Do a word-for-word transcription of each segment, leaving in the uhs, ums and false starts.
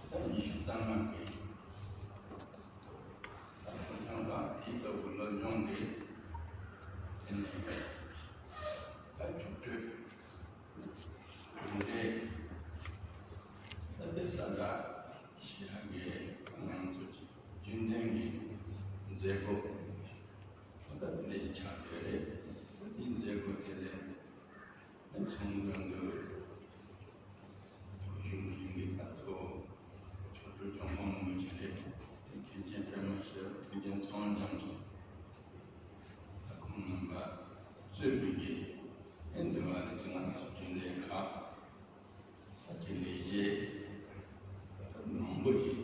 ད་ཉི་ཤུ་རྩ་ལྔ་གི་ད་ཁོང་ཚང་ལ་དེའི་སྐབས་ཀྱི་སློབ་སྦྱོང་དེ་དེ་ནས་ད་རྒྱུགས་སྤྲོད་གྲུབ་འབྲས་ད་དེ་ས་དག་ཤེས་ཡག་གི་ང་ཚོ་རྒྱུན་ལྡན་གྱི་མཛད་སྒོ་ད་དེ་འདྲ་ཞིག་ཆགས་ཡོད་རེད། དེའི་མཛད་སྒོ་དེ་ལས། ཚོང་དོན་དུ་གཞུང་གཞུང་གི་ད་གཙོ་བོ་ཆོ་འཕྲུལ་སྐྱོང་ཁང་མི་ཆེ་རེད། མཁན་ཆེན་པད་མ་ཞབས་མཁན་ཆེན་ཚངས་དབྱངས་ལགས་ཀྱིས་ད་ཁོང་རྣམ་པ་གཙོས་པའི་གི་ཨེ་འདི་བ་ནི་ཚོང་ཚོགས་ཆེན་ལས་ཁག་ད་ཀྱི་ལས་བྱེད་ད་མང་པོ་ཞིག་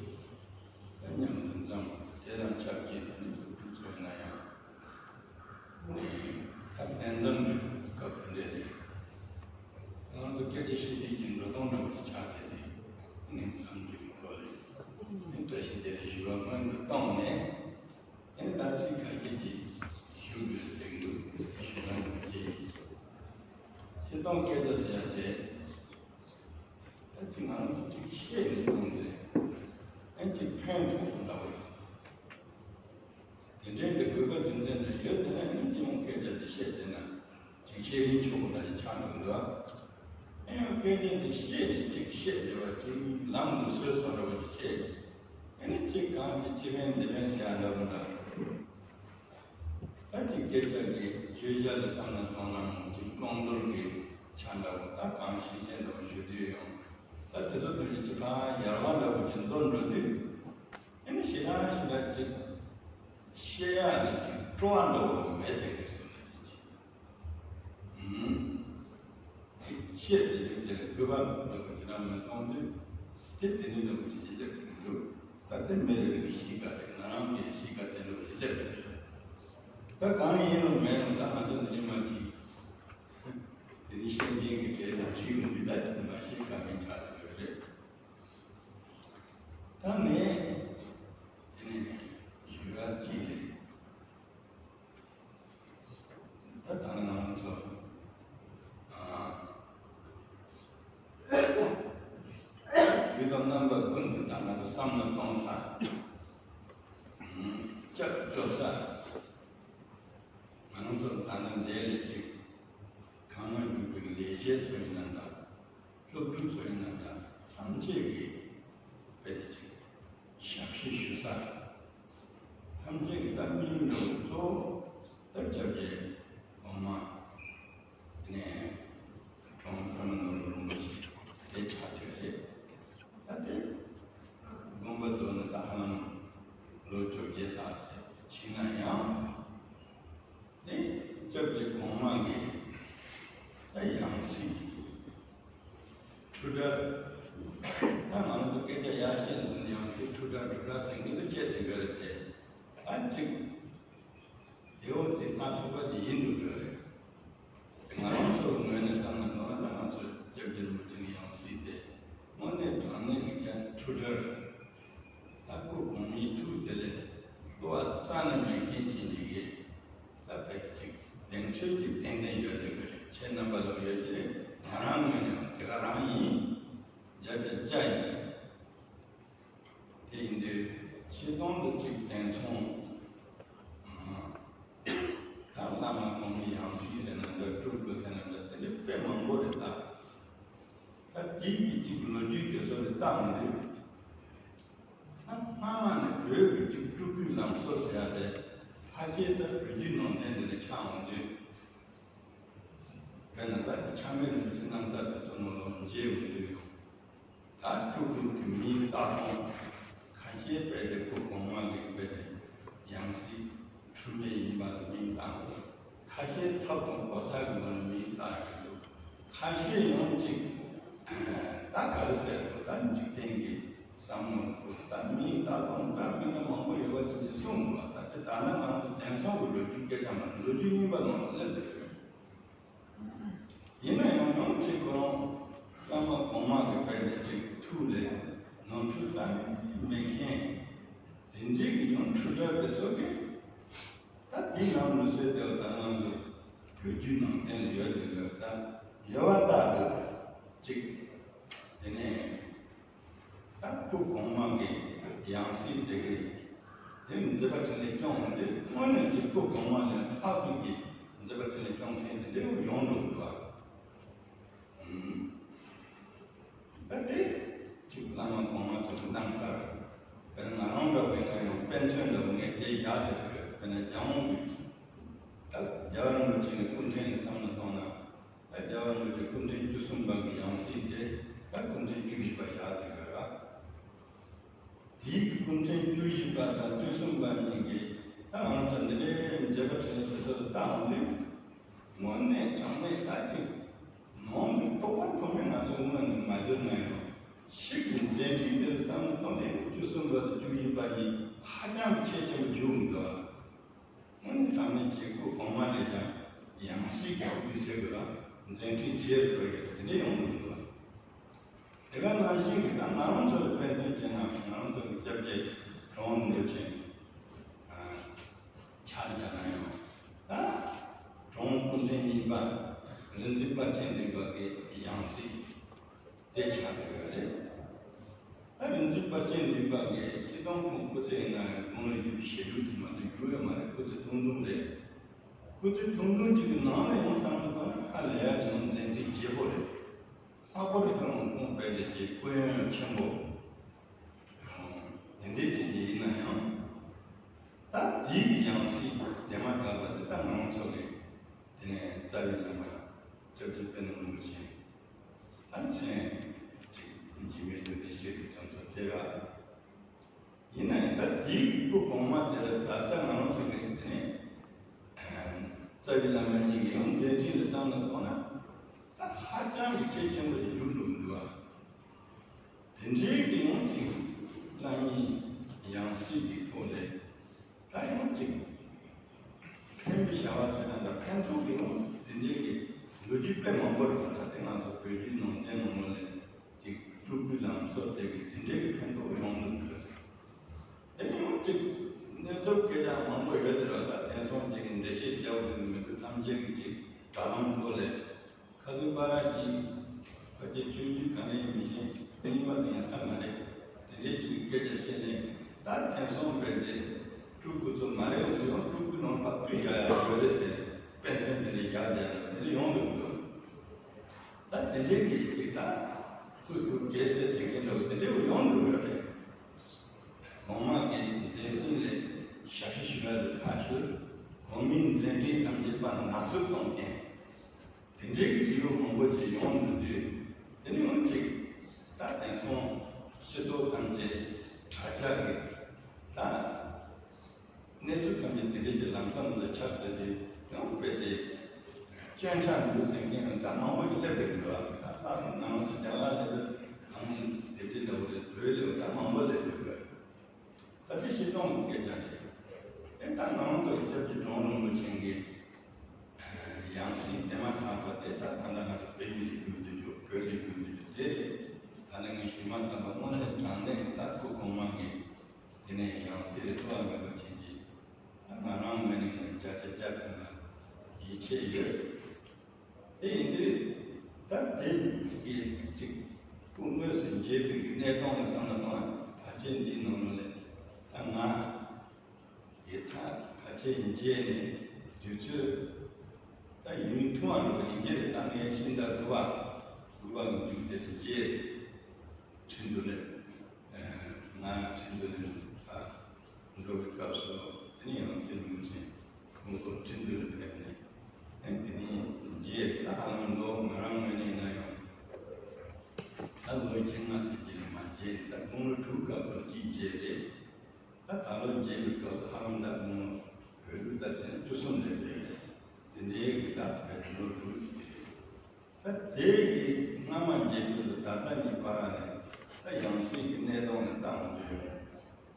ད་མཉམ་དུ་འཛོམས། དེ་དང་ཆབས་ཅིག་ད་ནི་སློབ་ཕྲུག་ཚོ་ཡིན་ན་ཡང་ནས་ད་དཔེ་མཚོན་གྱི་སྐབས་དེ་འདྲ་ནས་ང་ཚོ་སྐད་ཆ་བཤད་དུས་ཀྱི་འགྲོ་སྟངས་འདྲ་བོ་ཅིག་ཆགས་བསྡད་དེ་ནས་མཚམས་འཇོག་གི་ཐོག་ལས་ནས་བཀྲ་ཤིས་བདེ་ལེགས་ཞུ་བ་སྔོན་དུ་བཏང་ནས་ཨེ་ད་ཚིག་ཁ་ཤས་ཅིག་ཞུ་དགོས་ཟེར་གྱི་འདུག་ཞུ་ན་འདུག་ཅེས་བཤད་སྟངས་སྐད་ཆ་ཟེར་ཡ་དེ། ཨ་ཅིག་ང་རང་ཚོ་ཅིག་བཤད་ནས་བཏང་སྟེ་ཨ་ཅིག་ཕན་ཐོགས་འདྲ་བོ་དང་། དེ་འདྲའི་གི་དགོས་པ་རྒྱུ་མཚན་འདྲ་ཡོད་དེ་ན་ཨ་ནི་སྤྱི་ཡོངས་སྐད་ཆ་དེ་བཤད་བསྡད་ན་ཅིག་བཤད་རིན་ཆོག་པ་འདྲ་ཞིག་ཆགས་འགྲོ་འདུག་ཨ་ཡང་སྐད་ཆ་དེ་བཤད་ནས་ཅིག་བཤད་བསྡད་པ་ཅིག་ལམ་དུ་སོས་སོང་འདྲ་བོ་ཅིག་བྱས། ཨ་ནི་ཅིག་གང་ཅིག་ཅི་ཕན་འདི་ཕན་ཟེར་ཡ་འདྲ་བོ་འདྲ། ད་ཅིག་སྐད་ཆ་གི་བརྗོད་བྱ་ལ་བསམ་བློ་གཏོང་ན་མང་ཅིག་བླང་དོར་གྱི་ཆ་འདྲ་བོ་ད་གང་ཤེས་བྱ་འདྲ་བོ་ཞུ་དུས་ཡང་ད་དེ་ཚོ་དེ་ཅིག་གང་ཡར་བ་འདྲ་བོ་ཅིག་མདོར་འགྲོ་དུས་ཨ་ནི་ཞེ་དྲག་ཞེ་དྲག་ཅིག་བཤད་ཡག་ནི་ཅིག་སྤྲོ་བ་འདྲ་བོ་མེད་དེ་གི་སོ་ན་ཅིག་ཅིག་ཨུམ། ཅིག་བཤད་དེ་དུས་དེར་དགོས་པ་འདྲ་བོ་ཅི་རང་མི་མཐོང་དུས་དེ་དེ་ནི་འདྲ་བོ་ཅིག་ཡིད་སྡུག་ཐུག་འདུག་ད་དེ་མི་རེ་རེ་གི་གཤིས་ཀ་རེད། ང་རང་གི་གཤིས་ཀ་དེ་འདྲ་བོ་ཅིག་སླེབས་པ་རེད། ད་གང་ཡིན་རུང་མེད་རུང་ད་ང་ཚོ་འདི་ནི་མ་ཅིག་དེ་ནི་ཤེས་མཁན་གྱི་གྲས་ལ་བྲིས་ཡོང་དུས་ད་དེ་མ་ཤེས་ཀ་མི་ཆགས་ཡོད་རེད། ད་ངས་དེ་ནི་ཞུ་ཡག་ཅིག་རེད། ད་ད་ནི་ང་ཚོ་ཨ་དུས་དང་རྣམ་པ་ཀུན་ཏུ་ད་ང་ཚོ་བསམ་བློ་གཏོང་ས། སྐྱབས་བཅོལ་ས། ང་ཚོ་ད་ནི་འདས་ལས་ཅིག་གང་ང་འཇུག་པའི་ལས་བྱེད་ཚོ་ཡིན་ན་འདྲ། སློབ་ཕྲུག་ཚོ་ཡིན་ན་འདྲ། ཐམས་ཅད་ཀྱིས་དཔེ་དེ་ཅིག་ཞབས་ཕྱི་ཞུ་ས། ཐམས་ཅད་ཀྱི་ད་སྨིན་འགྲོ་གཙོ་བོ་ད་སྐྱབས་རྗེ་གོང་མ་ནས་གྲོང་པ་ནོར་བུ་རིན་པོ་ཆེ་དེ་ཆགས་ཡོད་རེད། ད་དེ་དགོངས་པ་རྫོགས་ནས་ད་ཧ་ལམ་ལོ་བཅོ་བརྒྱད་ལྷག་ཙམ་ཕྱིན་ན་ཡང་། དེ་སྐྱབས་རྗེ་གོང་མ་གི་ད་ཡང་སྲིད་འཁྲུལ་སྒྲ། ད་ང་ཚོ་སྐད་ཆ་ཡར་བཤད་ནས་ཡང་སྲིད་འཁྲུལ་སྒྲ་འཁྲུལ་སྒྲ་ཟེར་མཁན་དེ་བཤད་བསྡད་ཡོད་རེད་དེ། ད་ཅིག་དེ་འོ་ཅིག་སྣ་ཚོགས་པ་ཅིག་ཡིན་འདུག་ཡོད་རེད། དེ་ང་རང་ཚོའི་ངོས་ནས་བསམ་ན་ནོར་ན་ང་ཚོ་སྐྱབས་རྗེ་རིན་པོ་ཆེ་གི་ཡང་སྲིད་དེ་དངོས་གནས་དྲང་གནས་ཀྱི་ཅན་འཁྲུལ་སྒྲ་རེད། ད་སྐུ་གོང་མའི་ཐུགས་དེ་ལས་བསླུ་བ་རྩ་ནས་མེད་མཁན་ཅན་ཅིག་གིས་ད་བོད་ཅིག་གདེང་ཚོད་ཅིག་ཏན་ཏན་ཡོད་བསྡད་ཀྱི་རེད། ཁྱེད་རྣམ་པ་ལ་ཡོད་ཀྱི་རེད། ང་རང་ངོས་ནས་དེ་ག་རང་ཡིན། བརྒྱ་ཆ་བརྒྱ་ཡིན། དེ་ཡིན་དུས་ཆེད་དོན་དུ་ཅིག་དེང་སང་ད་བླ་མ་གོང་མའི་ཡང་སྲིད་ཟེར་ན་འདྲ། སྤྲུལ་སྐུ་ཟེར་ན་འདྲ། དེ་འདྲ་དཔེ་མང་པོ་རེད་ད། ད་དེའི་གི་ཅིག་ལོ་རྒྱུས་དེ་ཚོ་ལ་བལྟ་འོང་དུས། ད་སྔ་མ་ནས་བོད་ཀྱི་ཅིག་སྤྲུལ་སྐུའི་ལམ་སྲོལ་ཟེར་ཡ་དེ་ཕལ་ཆེར་ད་བོད་བརྒྱུད་ནང་བསྟན་འདི་ལ་ཆགས་འོང་དུས། དཔེར་ན་ད་ཆགས་མེད་རིན་པོ་ཆེ་རྣམ་ཐར་དེ་ཚོ་ནང་ལ་མཇལ་འོང་དུས་ཡང་། ད་སྤྲུལ་སྐུ་གི་མིང་བཏགས་སྟངས་ཁ་ཤས་དཔེ་དེ་སྐུ་གོང་མ་གི་དཔེ་དེ་ཡང་སྲིད་འཁྲུལ་མེད་ཡིན་པ་ལ་མིང་བཏགས་འདུག་ཁ་ཤས་ཐབས་དང་གོ་ས་གི་ངོས་ནས་མིང་བཏགས་ཀྱི་འདུག་ཁ་ཤས་ཡང་ཅིག་ད་ག་རེ་ཟེར་དགོས། ད་འཇིག་རྟེན་གྱི་བསམ་བློ་ཐོག་ད་མིང་བཏགས་སྟངས་འདྲ་མིན་ན་མང་པོ་ཡོད་པ་ཅིག་ཅིག་གསུངས་འདུག་ད་དེ་ད་ནི་ང་ཚོ་དེང་སང་གི་ལོ་རྒྱུས་སྐད་ཆ་མ་རེད། ལོ་རྒྱུས་རྙིང་པ་ནང་ལ་སླེབས་བསྡད་ཡོད། ཡིན་ན་ཡང་ཡང་ཅིག་ཁོ་རང་བླ་མ་གོང་མ་གི་དཔེ་འདི་ཅིག་ཐུགས་ལ་ནོར་འཁྲུལ་རྩ་ནས་མེད་མཁན་དེ་འདྲའི་གི་ཡང་འཁྲུལ་སྒྲ་དེ་ཚོ་གི་ད་དེའི་ནང་མི་སྲོལ་དེ་བ་ད་ང་ཚོ་བོད་བརྒྱུད་ནང་བསྟན་ལ་ཡོད་དེ་ལ་ད་ཡོད་པ་ལྟར་དུ་ཅིག་དེ་ནས། ད་སྐུ་གོང་མ་གི་ཡང་སྲིད་དེ་གི་དེ་མཛད་པ་འཕྲིན་ལས་སྐྱོང་བ་དེ་དངོས་གནས་ཀྱི་སྐུ་གོང་མ་ལས་ལྷག་པའི་གི་མཛད་པ་འཕྲིན་ལས་སྐྱོང་མཁན་དེ་འདྲ་ཡོང་འགྲོ་གི་འདུག་ཨ། ད་དེ་ཅིག་བླ་མ་གོང་མ་ཚོ་གི་རྣམ་ཐར། དཔེར་ན་ང་རང་འདྲ་བས་ན་ཡང་དཔེ་མཚོན་འདྲ་བོ་ངས་དེ་བཞག་བསྡད་ཡོད། དཔེར་ན་རྒྱལ་དབང་གི་ད་རྒྱལ་བ་རིན་པོ་ཆེ་གི་སྐུ་ཕྲེང་ནས་བསམ་བློ་བཏང་ན། ད་རྒྱལ་བ་རིན་པོ་ཆེ་སྐུ་ཕྲེང་བཅུ་གསུམ་པ་གི་ཡང་སྲིད་དེ་ད་སྐུ་ཕྲེང་བཅུ་བཞི་པ་བཞག་བསྡད་ཡོད་ར། དེའི་སྐུ་ཕྲེང་བཅུ་བཞི་པ་དང་བཅུ་གསུམ་པ་གཉིས་ཀྱིས་ད་ང་ཚོ་འདི་འདྲའི་མཛད་པ་འཕྲིན་ལས་དེ་ཚོ་ལ་བལྟ་འོང་དུས། དངོས་གནས་དྲང་གནས་ད་ཅིག་ནང་གི་རྟོགས་པ་ཐོབ་པའི་ང་ཚོ་སྔོན་དུ་མ་གྱུར་ན་ཡང་ཕྱི་གི་མཛད་འཕྲིན་དེར་བསམ་བློ་གཏོང་དུས་བཅུ་གསུམ་པ་དང་བཅུ་བཞི་པ་གཉིས་ཧ་ཅང་གི་ཁྱད་ཆེན་པོ་བྱུང་འདུག་དངོས་གནས་དྲང་གནས་ཀྱི་སྐུ་གོང་མ་ལས་ཀྱང་ཡང་སྲིད་ཀྱི་སྐུ་ཟེར་དགོས་ལ་མཛད་འཕྲིན་རྒྱས་འགྲོ་ཡོད་དེ་འདྲ་ཡོང་གི་འདུག་དེ་ག་ནང་བཞིན་གྱི་ད་ང་རང་ཚོ་ལ་དཔེ་མཚོན་བྱས་ན་ང་རང་ཚོ་གི་སྐྱབས་རྗེ་གྲུབ་དབང་རིན་པོ་ཆེ་ཆ་བཞག་ན་ཡང་ད་གྲུབ་དབང་སྐུ་ཕྲེང་གཉིས་པ་རིག་འཛིན་དཔལ་ཆེན་འདུས་པ་གི་ཡང་སྲིད་དེ་ཆགས་བསྡད་ཡོད་རེད། ད་རིག་འཛིན་དཔལ་ཆེན་འདུས་པ་གི་སྲིད་དབང་ཁོང་སྐུ་ཚེ་ཡིན་ན་ཡང་དགུང་ལོ་བཞི་བཅུ་ཞེ་དྲུག་ཙམ་མ་གཏོགས་རྒྱུགས་ཡོད་མ་རེད། སྐུ་ཚེ་ཐུང་ཐུང་རེད། སྐུ་ཚེ་ཐུང་ཐུང་གཅིག་གི་ནང་ལ་ཡང་བསམ་བློ་བཏང་ན་ཧ་ལས་ཡག་ཡང་མཛད་འཕྲིན་རྒྱས་པོ་རེད། ལྷག་པར་དུ་ཁོང་དཔེ་དེ་ཅིག་སྐུ་ཡོན་ཆེན་པོ། དེ་འདྲའི་ཅིག་ཡིན་ན་ཡང་། ད་དེའི་ཡང་སྲིད་དེ་མ་ཐག་པ་དེ་ད་ང་རང་ཚོ་གི་དེ་ནས་རྩ་བའི་བླ་མ་སྐྱབས་རྗེ་དཔལ་ལྡན་ལྷུན་པོ་ཆེ། ད་མཚན་ཅིག་འཇིགས་མེད་འདུས་སྡེ་ཞེ་དྲུག་ཙམ་དུ་སྡེ་ར། ཡིན་ན་ཡང་ད་དེའི་སྐུ་གོང་མ་དེ་ལ་ད་ལྟ་ང་རང་ཚོ་གི་དེ་ནས་རྩ་བའི་བླ་མ་གཉིས་ཀྱི་ཡང་མཛད་འཕྲིན་ལ་བསམ་བློ་གཏོང་ན། ད་ཧ་ཅང་གི་ཁྱད་ཆེན་པོ་ཞིག་གྱུར་འགྲོ་གི་འདུག་ཨ། དེ་འདྲའི་གི་ཡང་ཅིག་བླ་མའི་ཡང་སྲིད་ཀྱི་ཐོག་ལས་ད་ཡང་ཅིག་ཕན་པའི་བྱ་བ་ཟེར་ན་འདྲ། ཕན་ཐོགས་ཀྱི་ཡང་དེ་འདྲའི་གི་ལོ་རྒྱུས་དཔེ་མང་པོ་རེད་པ། ད་དེ་ང་ཚོ་བོད་བརྒྱུད་ནང་བསྟན་ནང་ལོགས་ལ་ཅིག་སྤྲུལ་སྐུའི་ལམ་སྲོལ་དེ་གི་དེ་འདྲའི་གི་ཕན་ཐོགས་ཡོང་གི་འདུག་དེ་ནས་ཡང་ཅིག་གནས་ཚུལ་སྐད་ཆ་མང་པོ་ཡོད་དེ་ར། ད་དེང་སང་ཅིག་འགྲེལ་བཤད་རྒྱག་དགོས་ཀྱི་མི་འདུག་ཐམས་ཅད་ཀྱི་ཅིག་དྲ་ལམ་ཐོག་ལས། ཁ་སང་པ་ར་ཅིག་ཕལ་ཆེར་ཆོས་བརྒྱུད་ག་ནས་མི་ཤེས། དེ་ཉིད་མ་དེ་ཡང་ས་མ་རེད། དེ་འདྲའི་ཅིག་སྐད་ཆ་བཤད་ནས་ད་དེང་སང་བས་དེ་སྤྲུལ་སྐུ་ཚོ་མ་རེད། འོ་ཡང་སྤྲུལ་སྐུ་ནང་ཕར་བསྟུན་བཞག་ཡ་དགོས་རེད་ཟེར་དཔེ་མཚོན་དེ་འདྲ་བཞག་བསྡད་ན་དེ་འདྲ་ཡོང་གི་འདུག་ད་དེ་འདྲའི་གི་ཅིག་ད་སྐུ་ཐུགས་དགྱེས་ཟེར་ཟེར་མཁན་འདྲ་བོ་དེ་འདྲ་བོ་ཡོང་གི་ཡོད་རེད། གོང་མ་གི་མཛད་འཕྲིན་ལས་ཞབས་ཕྱི་ཞུ་ཡ་དེ་ཐག་ཆོད། གོང་མའི་མཛད་འཕྲིན་ཐམས་ཅད་པ་ནག་སུབ་གཏོང་མཁན། དེ་འདྲའི་གི་རིགས་མང་པོ་ཅིག་ཡོང་འདུག་དུས། དེ་ནི་འོན་ཅིག་ད་དེང་སང་སྤྱི་ཚོགས་ཐམས་ཅད་དྲ་རྒྱ་གི་ད་གནས་ཚུལ་ཐམས་ཅད་དེ་འདྲའི་ཅིག་ལམ་སང་ལ་ཁྱབ་བསྡད་དུས་ཡང་དཔེ་དེ་སྐྱོན་ཆ་འདུག་ཟེར་མཁན་ད་མང་པོ་ཅིག་སླེབས་བསྡད་ཀྱི་འདུག་ཨ། ད་ང་རང་ཚོ་རྒྱ་གར་སླེབས་དུས་གང་དེ་འདྲའི་ལབ་རེད། བོད་སླེབས་ད་མང་པོ་སླེབས་བསྡད་ཀྱི་འདུག་ད་དེ་སྤྱིར་བཏང་གི་སྐད་ཆ་རེད། ཨེ་ད་ང་རང་ཚོ་གི་སྐྱབས་རྗེ་གྲུབ་དབང་རིན་པོ་ཆེ་གི་ཡང་སྲིད་དེ་མ་ཐག་པ་དེ་ད་ད་ལྟ་ང་ཚོ་བོད་ཡིག་ལ་བསྒྱུར་དུ་འཇུག་བོད་ལ་བསྒྱུར་དུ་འཇུག་དེ་རེད། ད་ནི་ངས་ཞུས་མ་ཐག་པ་དངོས་གནས་དྲང་གནས་ཀྱི་ད་སྐུ་གོང་མ་གི་དེ་ནས་ཡང་སྲིད་ལ་ཐུགས་ལ་འགན་པ་བྱེད་ཀྱི། ད་ང་རང་ངོས་ནས་ཡང་བརྒྱ་ཆ་བརྒྱ་ཐམ་པ་ཡིད་ཆེས་ཡོད། དེ་ཡིན་དུས་ད་དེ་གི་ཅིག་སྐུ་དངོས་སུ་མཇལ་བའི་གི་གནས་སྟངས་ལ་བསམ་བློ་བཏང་ན་ཕལ་ཆེར་འདིའི་ནང་ལོགས་ལ་ད་ང་གི་ད་ཕལ་ཆེར་མཇལ་ནས་དུས་ཚོད་ད་ཡུན་ཐུང་བ་འགྲོ་གི་ཡིན་གྱི་རེད། ད་ངས་ཕྱི་ཟླ་དགུ་པ་དགུ་པ་གི་མཇུག་དེ་ལ་མཇལ་རེད། ཁྲིན་ཏུ་ལ་ང་ཁྲིན་ཏུ་ལ་ད་འགྲོ་བའི་སྐབས་སུ་དེ་ནས་ཡང་སྲིད་རིན་པོ་ཆེ་ཁོང་ཚོ་ཁྲིན་ཏུ་ལ་ཕེབས་ནས་ཨ་དེ་ནས་མཇལ། ད་ཧ་ལམ་ལོ་ང་རང་ངོས་ནས་ཡིན་ན་ཡང་ད་ལོ་བཅོ་ལྔ་ཙམ་གྱི་རིང་མ་མཇལ་ནས། ད་དགུང་ལོ་དྲུག་སྐབས་སུ་གཅིག་མཇལ་རེད། ད་ད་ལོ་མཇལ་བའི་སྐབས་སུ་ཧ་ལམ་ད་དགུང་ལོ་བོད་ལུགས་ལྟར་བྱས་ན་བཅུ་གསུམ་ལ་སླེབས་རེད། དེ་འདྲའི་གི་ད་བོད་ལོ་དྲུག་ཙམ་གྱི་རིང་། ད་དེ་གི་སྔ་མ་མཇལ་དུས་དང་ད་ལྟ་གཉིས་བར་ནས་ད་ཡང་སྲིད་ཀྱི་གནས་སྟངས་ལ་བལྟ་འོང་དུས།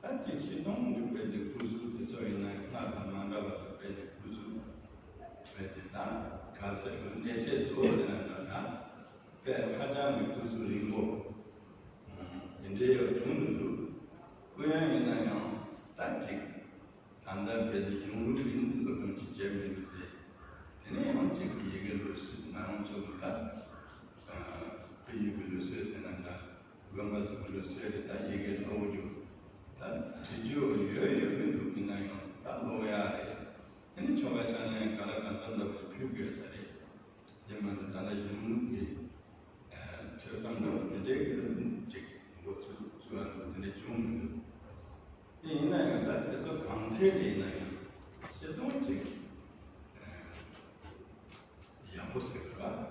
ད་ཅིག་སྤྱིར་བཏང་གི་བོད་ཀྱི་སྐུ་གཟུགས་དེ་ཚོ་ཡིན་ན་སྔར་དང་མ་འདྲ་བ་དང་། བོད་ཀྱི་སྐུ་གཟུགས་བོད་ཀྱི་ད་ག་ཟེར་དགོས། གནས་ཚད་མདོར་ཟེར་ན་འདྲ། ད་དཔེ་ཧ་ཅང་གི་སྐུ་གཟུགས་རིང་པོ་དེ་འདྲའི་ཡང་བྱུང་མི་འདུག་སྐུ་ཡོན་ཡིན་ན་ཡང་ད་ཅིག་ད་ལྟ་བོད་ཀྱི་གཞུང་ལུགས་ཡིན་འདུག་དོན་གཅིག་བྱས་མི་འདུག་སྟེ། དེ་ནས་ཡང་གཅིག་གི་ཡི་གེ་ལུགས་སྲོལ། ང་རང་ཚོ་གི་ད་ཨ་ཡི་གེ་ལུགས་སྲོལ་ཟེར་ན་འདྲ། དགོན་པ་ཚོ་གི་ལོ་སྲོལ་རེད། ད་ཡི་གེ་ཀློག་རྒྱུ་ད་བྲི་རྒྱུ་ཡོད་ཡོད་ཀྱི་འདུག་ཡིན་ན་ཡང་ད་ཀློག་ཡ་རེད། ཨ་ནི་ཆོ་ག་ཤ་ནས་ག་ལ་ག་ཙམ་འདྲ་པོ་ཞིག་ཕུལ་དགོས་ས་རེད། དེ་མ་ཟད་ད་ལྟ་གཞུང་ལུགས་ཀྱི་ཐོས་བསམ་འདྲ་པོ་དེ་འདྲའི་གི་ཅིག་འགོ་ཚུགས་ཚུགས་ཡ་འདུག་དེ་འདྲ་བྱུང་མི་འདུག་དེ་ཡིན་ན་ཡང་ད་དེ་ཚོ་གང་ཐད་ཡིན་ན་ཡང་བཤད་སྟངས་ཅིག་ཡག་པོ་ཟེར་གི་རེད།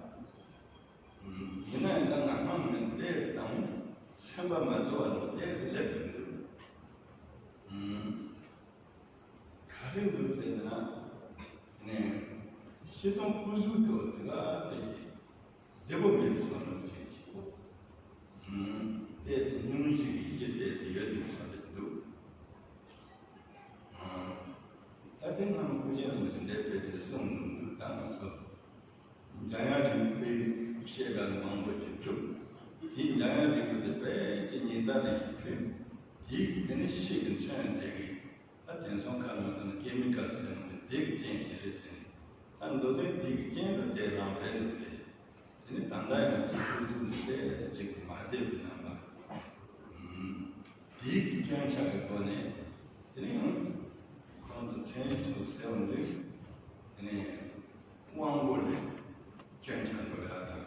ཡིན་ན་ཡང་ད་ང་རང་ནི་ཏོག་ཙམ་དང་མོ་སེམས་པ་མ་རྫོགས་པ་ལ་ཏོག་ཙམ་སླེབས་ཀྱི་འདུག་ག་རེ་འདུག་ཟེར་ན། ནས་བཤད་སྟངས་སྐུ་གཟུགས་དེ་དེ་ག་ཚད་ཀྱི་བདེ་པོ་མེད་པའི་བསམ་བློ་ཅན་ཅིག་ཏོག་ཙམ་སྙུང་གཞི་གི་ཡིད་ཆེས་ཏོག་ཙམ་ཡོད་དེ་བསམ་བློ་ཅིག་འདུག་ད་དེ་སྔ་མ་སྐུ་མཁྱེན་རིན་པོ་ཆེ་འདིར་ཕེབས་དུས་གསུངས་འདུག་ད་ང་ཚོ་འཇམ་དབྱངས་རིག་པའི་བཤད་པ་མང་པོ་ཅིག་གྲུབ། དེའི་འཇམ་དབྱངས་རིག་པ་དེ་དཔེ་ཅིག་ཉིན་ལྟར་རེ་ཞིག་ཕུལ། དེའི་དེ་ནི་ཤིག་གི་མཚོན་དེ་གི་ད་དེང་སང་ཁ་ལ་མ་ཐོན་ན་ཀེ་མི་ཀལ་ཟེར་ནོ་དེ་དེ་གི་རྐྱེན་ཞིག་རེད་ཟེར་ནས། ད་མདོ་དོན་དེ་གི་རྐྱེན་དུ་དེ་རང་རེད་འདུག་སྟེ། དེ་ནི་ད་ལྟ་ཡང་ཅིག་ཁུ་ཐུག་ནས་ཏོག་ཙམ་ཅིག་མ་བདེ་བའི་རྣམ་པ། དེའི་སྐྱོན་ཆ་གི་སྒོ་ནས་དེ་ནི་ཡང་ཁོང་དུ་མཚན་ཚུལ་ཟེར་བ་འདི་དེ་ནི་དབང་པོ་ལས་སྐྱོན་ཆ་འགྲོ་ཡག་དང་།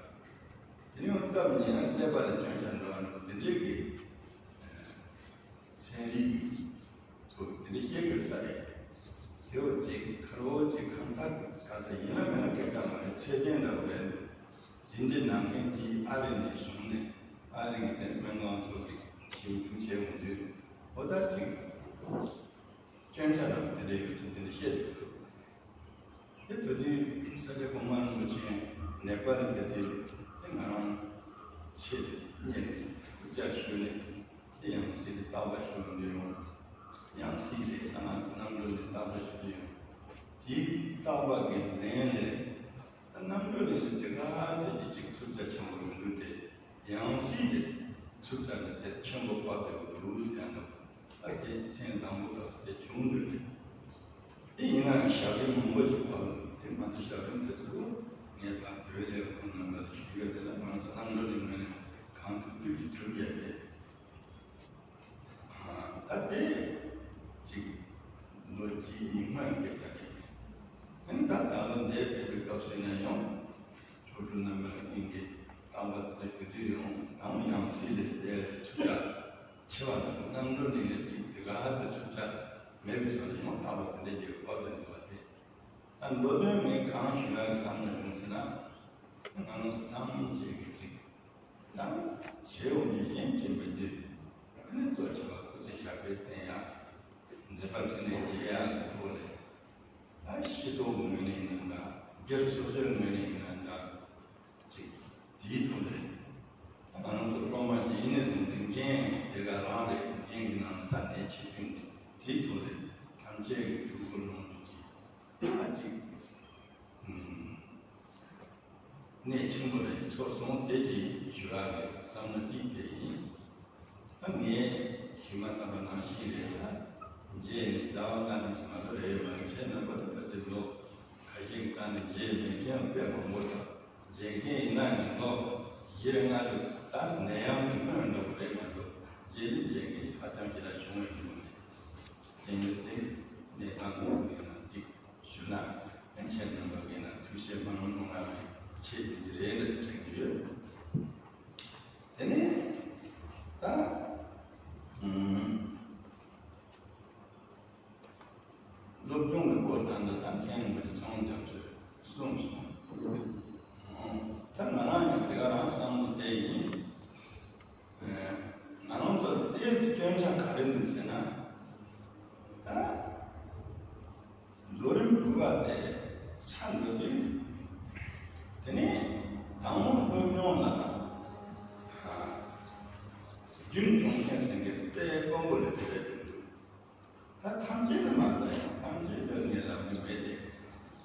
དེ་ནི་ཡང་སྟབས་ཉེས་ན་ཀླད་པ་ལ་སྐྱོན་ཆ་འགྲོ་བ་འདུག་དེ་འདྲའི་གི་ཚན་རིག་གི་ཐོག་དེ་འདྲ་བཤད་དགོས་ས་རེད། དེ་བ་ཅིག་ཁ་རོག་ཅིག་ཁ་མཚར་ག་ས་ཡིན་ན་མིན་ན་སྐད་ཆ་མ་རེད། ཚད་ལྡན་འདྲ་བོ་རེད་འདུག་དེ་འདྲའི་ནང་མཁན་གྱིས་ཨ་རི་ནས་བྱུང་ནས་ཨ་རི་གི་དེ་སྨན་ཁང་ཚོ་གི་ཞིབ་འཇུག་བྱས་འོང་དུས་ཨོ་ད་ཅིག་སྐྱོན་ཆ་རང་དེ་འདྲ་ཡོད་ཚུལ་དེ་འདྲ་བཤད་འདུག་དེ་ད་དུས་ས་སྐྱ་གོང་མ་རིན་པོ་ཆེ་ནེ་པཱལ་ཕེབས་དུས་དེ་ང་རང་ཆེད་དུ་གཉེར་ནས་སྐུ་བཅར་ཞུས་ནས་དེ་ཡང་སྲིད་དེ་རྟག་པར་ཞུ་འདོད་ཡོང་། ཡང་སྲིད་རེད་ད་ང་ཚོ་རྣམ་གྲོལ་ནས་རྟག་པར་ཞུ་འདོད་ཡོང་། དེའི་རྟག་པ་གི་ལན་ལས་ད་རྣམ་གྲོལ་ནས་དེ་ག་ཚད་ཀྱི་ཅིག་ཚུབ་ཆ་ཆེན་པོ་མི་འདུག་སྟེ། ཡང་སྲིད་དེ་ཚུབ་ཆ་ནི་དེ་ཆེན་པོ་དཔག་ཏུ་མི་འདུག་ཟེར་ཡང་འདུག་ད་དེ་ཐེངས་དང་པོ་སྐབས་དེ་བྱུང་འདུག་ནས། དེ་ཡིན་ན་ཡང་ཞབས་རིམ་མང་པོ་ཞིག་བབས་འདུག་དེ་མ་གཏོགས་ཞབས་རིམ་དེ་ཚོ་ངས་ད་བོད་ལས་ཁོང་རྣམ་པ་ཞུ་ཡོད་དེ་ལ་ང་ཚོ་རྣམ་གྲོལ་གྱི་ངོས་ནས་གང་ཐུབ་ཐུབ་ཀྱིས་གྲུབ་ཡོད་རེད། ད་དེ་ཅིག་ལོ་གཅིག་གཉིས་སྔོན་སྐད་ཆ་རེད། ཨ་ནི་ད་ད་ལོ་འདིར་ཕེབས་པའི་སྐབས་སུ་ཡིན་ན་ཡང་མཆོག་སྤྲུལ་རྣམ་པ་གཉིས་ཀྱིས་རྟག་པར་དེ་འདྲ་ཞུ་དུས་ཡང་དང་ཡང་སྲིད་ལས་དེ་ཚུགས་ཆ་ཆེ་བ་དང་རྣམ་གྲོལ་ནས་ནས་ཅིག་དེ་ག་ཚོད་ཚུགས་ཆ་མེད་པའི་ཕྱོགས་ནས་ཡང་རྟག་པར་དེ་འདྲ་ཞིག་གོ་དོན་འདུག་པ་དེ། ད་མདོ་དོན་ངས་གང་ཞུ་ཡག་གི་བསམ་བློ་བྱུང་ཟེར་ན། ང་རང་ཚོ་ཐམས་ཅད་ཀྱིས་ཅིག་ད་བྱེད་འོང་དུས་གཞན་གྱིས་མི་འདོད། ཨ་ནི་གཙོ་ཆེ་བ་སྐུ་ཚེ་ཞབས་པད་བརྟན་ཡག་མཛད་པ་འཕྲིན་ལས་རྒྱས་ཡག་གི་ཐོག་ལས། ད་སྤྱི་ཚོགས་ངོས་ནས་ཡིན་ན་འདྲ། སྒེར་སོ་སོའི་ངོས་ནས་ཡིན་ན་འདྲ། ཅིག་དེའི་ཐོག་ནས་ང་རང་ཚོ་སློབ་མ་ཅིག་ཡིན་ནས་བཟུང་སྟེ་འགན་དེ་ག་རང་རེད། འགན་གྱི་ནང་ད་ནས་ཆེ་ཆུང་དེ་དེའི་ཐོག་ནས་ཐམས་ཅད་ཀྱི་ཐུགས་ཁུར་གནང་རྒྱུ་ཅིག་ད་ཅིག་གནད་ཆེན་པོ་རེད་ཚོར་སོང་། དེ་ཅིག་ཞུ་ཡག་གི་བསམ་བློ་གཅིག་དེ་ཡིན། ད་ངས་ཞུས་མ་ཐག་པ་ནང་བཞིན་རེད། ད་མཇལ་ནས་ཟླ་བ་ལྔ་རིམ་ཙམ་མ་གཏོགས་རེད་ཡོད་མ་རེད། ཁྱེད་རྣམ་པ་ལ་ཕལ་ཆེར་ལོ་ཁ་ཤས་ཀྱི་རྩ་ནས་མཇལ་མེད་མཁན་ཡང་དཔེ་མང་པོ་འདུག་མཇལ་མཁན་ཡིན་ན་ཡང་ལོ་བཞི་རེ་ལྔ་རེ་ད་ནད་ཡམས་ཀྱི་སྔོན་འགྲོ་རེད་མ་གཏོགས་མཇལ་ནས་མཇལ་མཁན་ཧ་ཅང་ཞེ་དྲག་བྱུང་བ་ཞིག་མ་རེད། དེ་ནི་དེ་གནས་སྟངས་ངོ་མ་ཡིན་ན་གཅིག་ཞུ་ན་ཡང་ཁྱེད་རྣམ་པ་གིས་ན་ཐུགས་བཞེས་མ་གནང་གནང་ར་བའི་ཆེད་དུ་འདི་རེད་ལ་དྲན་གྱི་ཡོད། དེ་ནས་ད་ཨུམ། སློབ་སྦྱོང་གི་སྐོར་ད་ལྟ་ད་མཁན་རིན་པོ་ཆེ་ཚང་རྒྱ་མཚོས་གསུངས་སོང་། ད་ང་རང་ཡང་དེ་ག་རང་བསམ་བློ་དེ་ཡིན། ང་རང་ཚོར་ལྟས་སུ་སྐྱོན་ཆ་ག་རེ་འདུག་ཟེར་ན། ད་ལོ་རིམ་དགུ་པ་དེ་ཚར་འགྲོ་དུས། དེ་ནས་དང་པོ་སློབ་སྦྱོང་ལ་རྒྱུན་སྐྱོང་མཁན་ཟེར་མཁན་དཔེ་དཀོན་པོ་ལ་དེ་འདྲ་འདུག་ད་ཐམས་ཅད་ལ་མ་ལྟ་ཡང་ཐམས་ཅད་ལ་ངས་ལབ་རྒྱུ་མེད་དེ།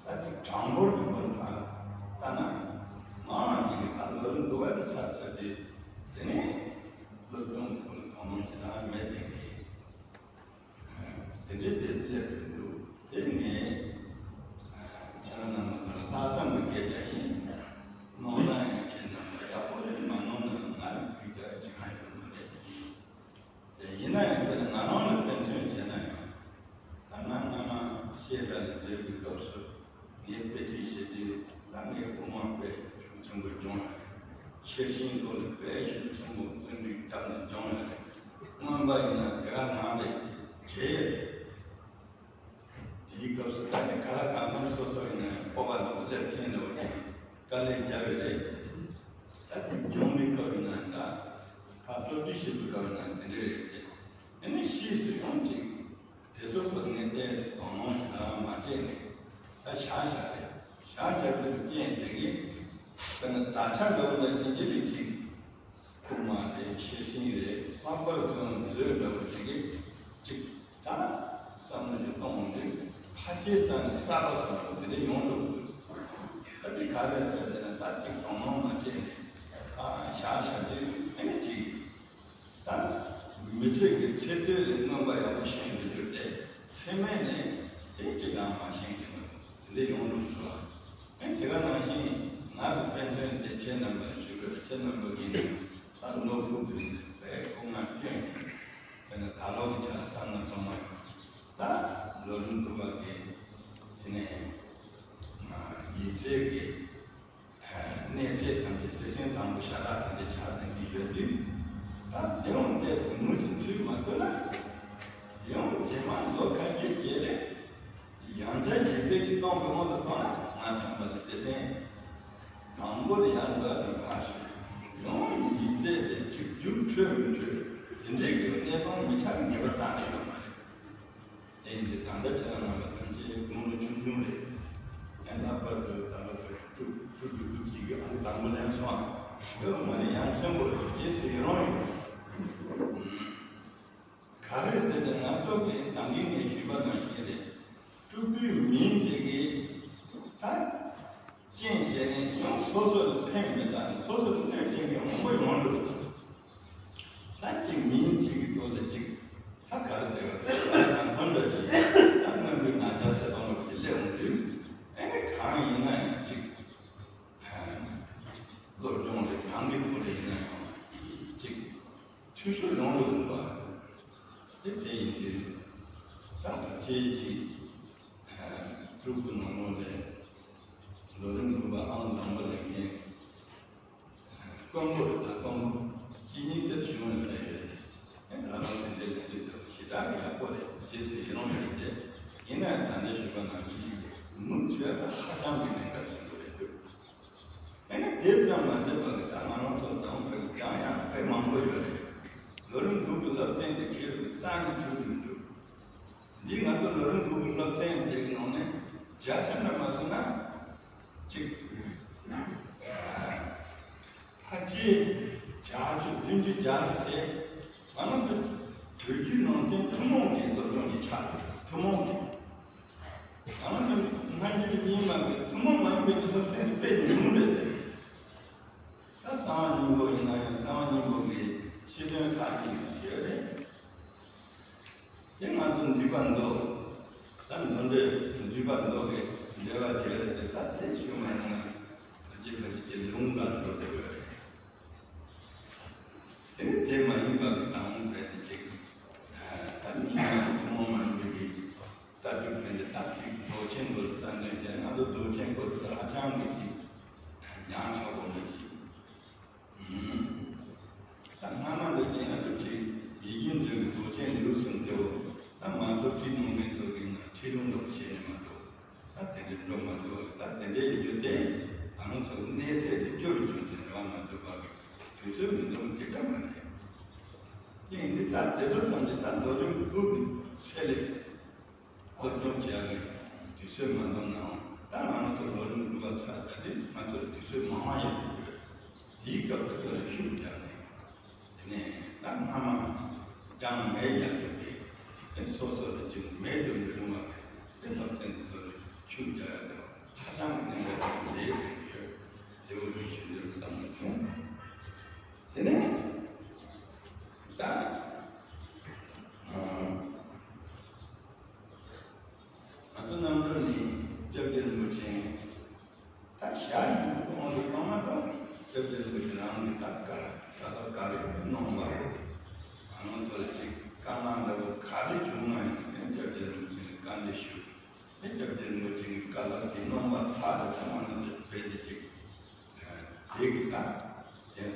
ད་ཅིག་གྲངས་འབོར་གྱི་སྐོར་ལ་ལྟ་ན། མང་ཅིག་གིས་ད་ལོ་རིམ་དགུ་པ་དེ་ཚར་ཚར་དུས་དེ་ནས་སློབ་སྦྱོང་གི་ཐོག་ལ་དོ་སྣང་ཞེ་དྲག་མེད་དེ་གི། དེ་འདྲའི་དེ་སླེབས་ཡོད་འདུག་དེ་ངས་ཁྱེད་རང་རྣམ་པ་ཚོ་ལ་ལྷག་བསམ་གྱི་སྐད་ཆ་ཡིན། གནང་ན་ཡང་ཁྱེད་རྣམ་པ་ཡག་པོ་རེད། མ་གནང་ན་ང་ལ་ཕུགས་རྒྱག་ཅི་གང་ཡོད་མ་རེད། ཤེར་ཕྱིན་ཐོག་ལ་དཔེ་ཤུགས་ཆེན་པོ་བརྩོན་འགྲུས་བརྒྱབ་ནས་སྦྱོང་ཡ་རེད། མངོན་པ་ཡིན་ན་དེ་ག་ནང་རེད་བྱེད་ཡ་རེད། དེའི་སྐབས་སུ་ད་ཅི་ག་ལ་གང་འཚམ་སོ་སོ་ཡིན་ན་སྤོབས་པ་ནོར་སླེབས་མཁན་འདྲ་བོ་ཅིག་དཀའ་ལས་རྒྱབ་ཡོད་རེད། ད་དེ་སྦྱོང་བའི་སྐབས་ཡིན་ན་ད་ཁ་སློབ་ཁྲིད་བྱེད་པའི་སྐབས་ཡིན་ན་དེ་འདྲ་རེད་དེ། ཨ་ནི་ཕྱིས་སུ་ཡང་ཅིག་དེ་ཚོ་ཁོ་ནས་ཏོག་ཙམ་དོ་སྣང་ཞིག་རང་མ་སྤྲད་ནས་ད་བཞག་བཞག་རེད། བཞག་བཞག་པའི་རྐྱེན་དེ་གིས་དཔེར་ན་དག་ཆ་འདྲ་བོ་འདྲ་བྱེད་ཀྱི་རེད་ཅིག་སྐུལ་མ་རེད། ཤེར་ཕྱིན་རེད། ལྷག་པར་དུ་མཛོད་འདྲ་བོ་ཅིག་གིས་ཅིག་ད་བསམ་བློ་ཞིག་གཏོང་འོང་དུས་ཕལ་ཆེར་རྩ་ནས་གསར་པ་བཟོ་འདྲ་བོ་དེ་འདྲ་ཡོང་འགྲོ་གི་འདུག་ད་དེ་ག་རེ་ཟེར་དེ་ན་ད་ཅིག་དོ་སྣང་མ་སྤྲད་ནས་ཨ་བཞག་བཞག་དུས་ཨ་ནི་ཅིག་ད་མི་ཚེ་གི་ཚེ་སྟོད་ལ་མངོན་པ་ཡག་པོ་ཤེས་འདི་འགྱུར་ཏེ་ཚེ་སྨད་ནས་དེ་ཅི་གང་མ་ཤེས་ཀྱི་མི་འདུག་དེ་འདྲ་ཡོང་འགྲོ་གི་འདུག་ཨ་དེ་ག་ནང་བཞིན་ང་གི་ཕན་ཚུན་དེ་ཁྱེད་རྣམ་པ་ལ་ཞུ་དགོས་རེད། ཁྱེད་རྣམ་པ་གིས་ནི་ད་ནོར་བུ་གི་རིང་དེ་དཔེ་སྐུ་ངལ་སྐྱོན་ཡིན། དཔེར་ན་ད་ལོ་གི་ཆ་ལ་བསམ་ན་ཚང་མ་ཡོང་ད་ལོ་རིམ་དུ་བ་གི་དེ་ནས་ཡིག་ཚད་ཀྱི་གནས་ཚད་ཐམས་ཅད་སྡེ་ཚན་དང་པོ་ཤ་སྟག་དེ་འདྲའི་ཆགས་བསྡད་ཀྱི་ཡོད་དུས། ད་དེ་འོང་ཏོག་ཙམ་མུ་མཐུད་ཚུད་མ་ཐུབ་ན། ཡང་རྗེས་མ་ལོ་ཁ་ཤས་རྗེས་ལ་ཡང་བསྐྱར་ཡིག་ཚད་ཀྱི་གཏོང་གི་དབང་དུ་བཏང་ན་ང་བསམ་པ་ལ་སྡེ་ཚན་དང་པོ་ལ་ཡར་འགྲོ་ཡ་དེ་ཕར་ཞོག་ཡང་ཡིག་ཚད་དེ་གཅིག་རྒྱུགས་འཕྲོད་མི་འཕྲོད་དེ་འདྲའི་གི་གནས་སྟངས་མི་ཆགས་ངེས་པ་རྩ་ནས་ཡོད་མ་རེད། དེ་ཡིན་དུས་ད་ལྟ་ཁྱེད་རང་རྣམ་པ་ཐམས་ཅད་དགུང་ལོ་ཆུང་ཆུང་རེད། ཡང་ལྷག་པར་དུ་ད་ལོ་བོད་ཕྲུག་ཕྲུ་གུ་གཅིག་གིས་ཨ་ནི་དང་པོ་ལེན་སོང་ཨ། ཡོད་མ་རེད། ཡང་སེམས་པོ་རེད། རྗེས་སུ་ཡི་རང་ཡོད། ག་རེ་ཟེར་ཏེ་ང་ཚོ་གི་ནམ་རྒྱུན་ནས་ཞུས་པ་ནང་བཞིན་རེད། ཕྲུ་གུའི་མིང་དེ་གི་ད་རྐྱེན་བྱས་ནས་ཡང་སོ་སོ་ལ་ཕན་མི་ད་ནི་སོ་སོ་ལ་གནོད་སྐྱེལ་མཁན་མང་པོ་ཡོང་འདུག་ད་ཅིག་མིང་གཅིག་གི་ཐོག་ལ་ཅིག་ད་ག་རེ་ཟེར་བ་རེད། ད་ལམ་སང་འདྲ་ཅིག་ད་སྔོན་གྱི་ང་ཅག་ཟེར་སྟངས་ལོག་ཅིག་སླེབས་འོང་དུས་ཨེ་ནི་གང་ཡིན་ན་ཡང་ཅིག་སློབ་སྦྱོང་རེད། གང་གི་ཐོག་ལ་ཡིན་ན་ཡང་ཅིག་འཐུས་ཤོར་ཡོང་འགྲོ་གི་འདུག་བ། དེ་དེ་ཡིན་དུས་ད་ཕལ་ཆེར་ཅིག་ཕྲུ་གུ་ནང་ལོགས་ལ་ལོ་རིམ་དགུ་པ་ཨང་དང་པོ་ལེན་མཁན་དཀོན་པོ་རེད། ད་དཀོན་པོ་གཅིག་གཉིས་ཚེ་བྱུང་བའི་ས་ཡོད་དེ་ད་རང་དེ་འདྲའི་ལས་དུས་ད་ཞེ་དྲག་ཡག་པོ་རེད། རྗེས་སུ་ཡི་རང་ཡོད་དེ་ཡིན་ན་ད་ནི་ཞུས་པ་ནང་བཞིན་མུ་མཐུད་ད་ཧ་ཅང་གི་གནད་འགག་ཆེན་པོ་རེད་འདུག་ཨ་ནི་དེ་ཙམ་མ་ཟད་པ་གི་ད་ང་རང་ཚོ་དང་པོའི་སྦྱང་ཡག་དཔེ་མང་པོ་ཡོད་རེད། ལོ་རིམ་དགུ་གི་སློབ་ཚན་དེ་ཁྱེད་ཀྱི་རྩ་ནས་ཐུབ་ཀྱི་མི་འདུག་འདི་ང་ཚོ་ལོ་རིམ་དགུ་གི་སློབ་ཚན་དེ་གི་ནང་ནས་བརྒྱ་ཆ་འདྲ་མ་སོང་ན་གཅིག་ཕལ་ཆེར་བརྒྱད་ཅུ་བདུན་ཅུ་བརྒྱད་ཅུ་དེ་ང་རང་ཚོ་བོད་བརྒྱུད་ནང་བསྟན་ཐུན་མོང་གི་སློབ་སྦྱོང་གི་ཆ་དེ་ཐུན་མོང་གི་ང་རང་ཚོ་སྔ་འགྱུར་རྙིང་མ་གི་ཐུན་མོང་མ་ཡིན་པའི་སློབ་ཚན་དེ་དཔེ་ཉུང་ངུ་རེད་དེ། ད་གསང་བ་སྙིང་པོ་ཡིན་ན་ཡང་གསང་བ་སྙིང་པོ་གི་སྤྱི་དོན་ཁག་ཅིག་ཅིག་ཡོད་རེད། དེ་ང་ཚོ་འདུས་པ་མདོ། ད་མདོ་འགྲེལ་འདུས་པ་མདོ་གི་འགྲེལ་བ་བྱས་རེད་དེ། ད་དེ་ཞུ་མ་ཡོང་ན་ཕལ་ཆེར་ཕལ་ཆེར་ལུང་དང་འགྲོ་བསྡད་ཡོད་རེད། དེ་ནི་དེ་མ་ཡིན་པ་གི་དང་པོ་རེད་དེ་ཅིག་ད་མི་ཡང་ཐུན་མོང་མ་ཡིན་པའི་གི་ལྟ་གྲུབ་དེ་འདྲ་ད་ཅིག་མདོ་ཆེན་པོ་ལ་རྩ་འདོན་བྱས་ན་ང་ཚོ་མདོ་ཆེན་པོ་དེ་ད་ཧ་ཅང་གི་ཅིག་ཉག་ཕྲ་བོ་འདྲ་ཅིག་ད་སྔ་མ་འདི་བྱས་ན་ཐུགས་ཆེ་ཡིད་ཀྱི་མཛོད་ཀྱི་མདོ་ཆེན་ལེའུ་གསུམ་དེའོ། ད་མ་གཏོགས་ཁྲིད་ནང་མི་ཚོ་གི་ནང་ཁྲིད་ལུང་ལོག་བྱས་ནས་མ་གཏོགས་ད་དེ་འདྲའི་འགྲོ་མ་ཐུབ་པ། ད་དེ་འདྲའི་ཡིན་རྒྱུ་དེ་ང་རང་ཚོ་གི་གནས་ཚད་དེ་སྐྱོ་རུ་བྱུང་ཚེ་རེ་བ་མ་ཐུབ་པ་གི་དུས་ཚོད་མི་འདུག་དེ་འདྲ་མ་རེད། དེ་ཡིན་དུས་ད་དེ་ཚོ་ཐམས་ཅད་ད་ལོ་རིམ་དགུ་གི་ཚད་ལས། སློབ་སྦྱོང་བྱེད་ཡག་གི་དུས་ཚོད་མ་འདང་ནའང་ད་ང་རང་ཚོ་ལོ་རིམ་དགུ་པ་ཚར་ཚར་དུས་ང་ཚོར་དུས་ཚོད་མང་བ་ཡོད་དུས་དེའི་སྐབས་དུས་ཚོད་ལ་ཤུགས་རྒྱག་ནས་དེ་ནས་ད་སྔ་མ་སྦྱངས་མེད་ཡག་གི་དེ་དེ་སོ་སོ་ལ་ཅིག་མེད་དུ་མི་རུང་བ་རེད། དེ་སློབ་ཚན་དུས་ཚོད་ལ་ཤུགས་རྒྱག་ཡག་དེ་ཧ་ཅང་གི་གནད་འགག་ཆེན་པོ་རེད་དྲན་གྱི་ཡོད། དེ་འོ་དེ་ཞུ་འདོད་བསམ་བློ་བྱུང་། དེ་ནས་ད་ང་ཚོ་རྣམ་གྲོལ་ནི་སྐྱབས་རྗེ་རིན་པོ་ཆེ་ད་ཞལ་བཞུགས་གཏོང་རེ་གཏོང་མ་གཏོགས་སྐྱབས་རྗེ་རིན་པོ་ཆེ་རང་གི་ད་བཀའ་བཀའ་སློབ་ག་རེ་གནང་བ་རེད། ང་ཚོ་ལ་ཅིག་བཀའ་མངགས་འདྲ་བོ་ག་རེ་བྱུང་ན་ཡང་སྐྱབས་རྗེ་རིན་པོ་ཆེ་ལ་བཀའ་འདྲི་ཞུ། དེ་སྐྱབས་རྗེ་རིན་པོ་ཆེ་གི་བཀའ་སློབ་དེ་གནང་བ་ཐག་རེད། ད་ང་ཚོ་རྦད་དེ་ཅིག་དེ་གི་ད་དེང་